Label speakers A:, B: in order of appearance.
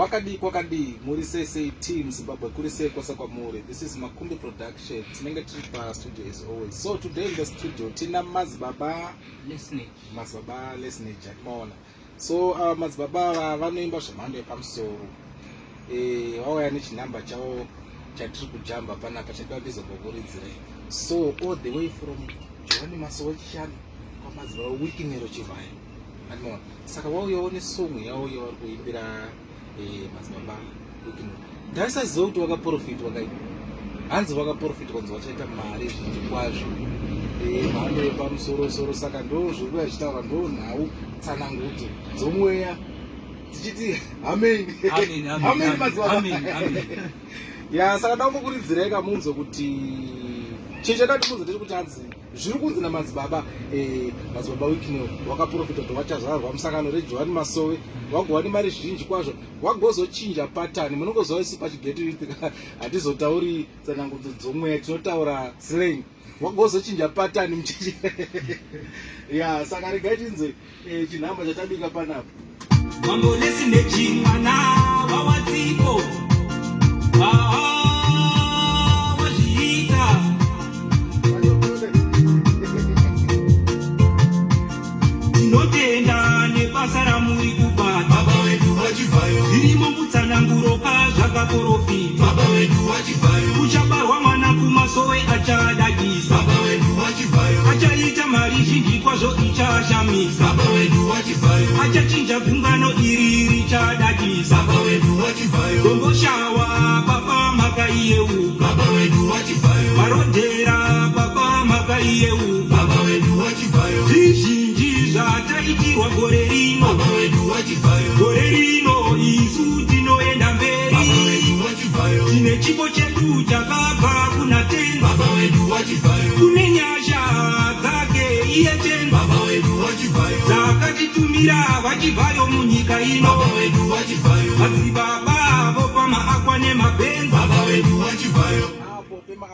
A: Kwakadii kwakadii muri sei sei team Zimbabwe kuri sei kwose kwamuri. This is Makumbi Production. Tinenge tiri pa studio as always. So today in the studio tina Madzibaba
B: Lesnage.
A: Madzibaba Lesnage atimaona. So madzibaba ava vanoimba zvemhando yepamusoro. Eh, vauya nechinhamba chavo chatiri kujamba panapa chatoda ndizobokuridzirai. So all the way from Johani Masowe Chishanu kwamadzibaba Wicknero Chivhayo. Andimona. Saka vauyawo nesong yavo yavari kuimbira eh, madzibaba Wicknero. Ndaisaziva kuti wakaprofitwa kai. Hanzi vakaprofitwa kunzi vachaita mari zhinji kwazvo. Eh, mhando yepamusoro soro saka ndo zviri kuya zvichitaura ndo nhau tsanangudzo dzomweya tichiti amen.
B: Amen, amen,
A: Amen,
B: amen,
A: madzibaba.
B: amen, amen.
A: Ya saka ndangokuridzirai kamunzo kuti chinhu chandati munzo ndechekuti hanzi zviri kunzi namadzibaba eh, madzibaba Wicknell wakaprofita kuti wachazvarwa musangano reJohani Masowe wagova nemari zhinji kwazvo wagozochinja patani munongoziva isu pachigeto youth hatizotauri tsanangudzo dzomweya tinotaura slang wagozochinja patani muchechi ya saka regai tinzwe eh, chinhamba chatabika panapa.
B: Mambo Lesnage mwana wawatsiko wazviita. Tinotenda nebasa ramuri kubata.
C: Baba wedu vaChivhayo.
B: Zvirimo mutsananguro ka zvakaprofitwa.
C: Baba wedu vaChivhayo.
B: Kuchabarwa mwana kumasowe achadadisa.
C: Baba wedu vaChivhayo.
B: Achaita mari zhinji kwazvo ichashamisa.
C: Baba wedu vaChivhayo.
B: Achachinja gungano iri richadadisa.
C: Baba wedu vaChivhayo.
B: Domboshawa baba makaiyeuka.
C: Baba wedu vaChivhayo.
B: Marodhera baba makaiyeuka.
C: Baba wedu vaChivhayo.
B: Zvizhinji zvataitirwa gore rino.
C: Baba wedu vaChivhayo.
B: Gore rino isu tinoenda mberi.
C: Baba wedu vaChivhayo.
B: Tine chipo chedu chakabva kuna Tenzi.
C: Baba wedu vaChivhayo.
B: Kune nyasha dzake iye Tenzi.
C: Baba wedu vaChivhayo.
B: Dzakatitumira vaChivhayo munyika ino.
C: Baba wedu vaChivhayo.
B: Madzibaba vopa maakwa nemabhenzi.
C: Baba wedu vaChivhayo.
A: Apo pema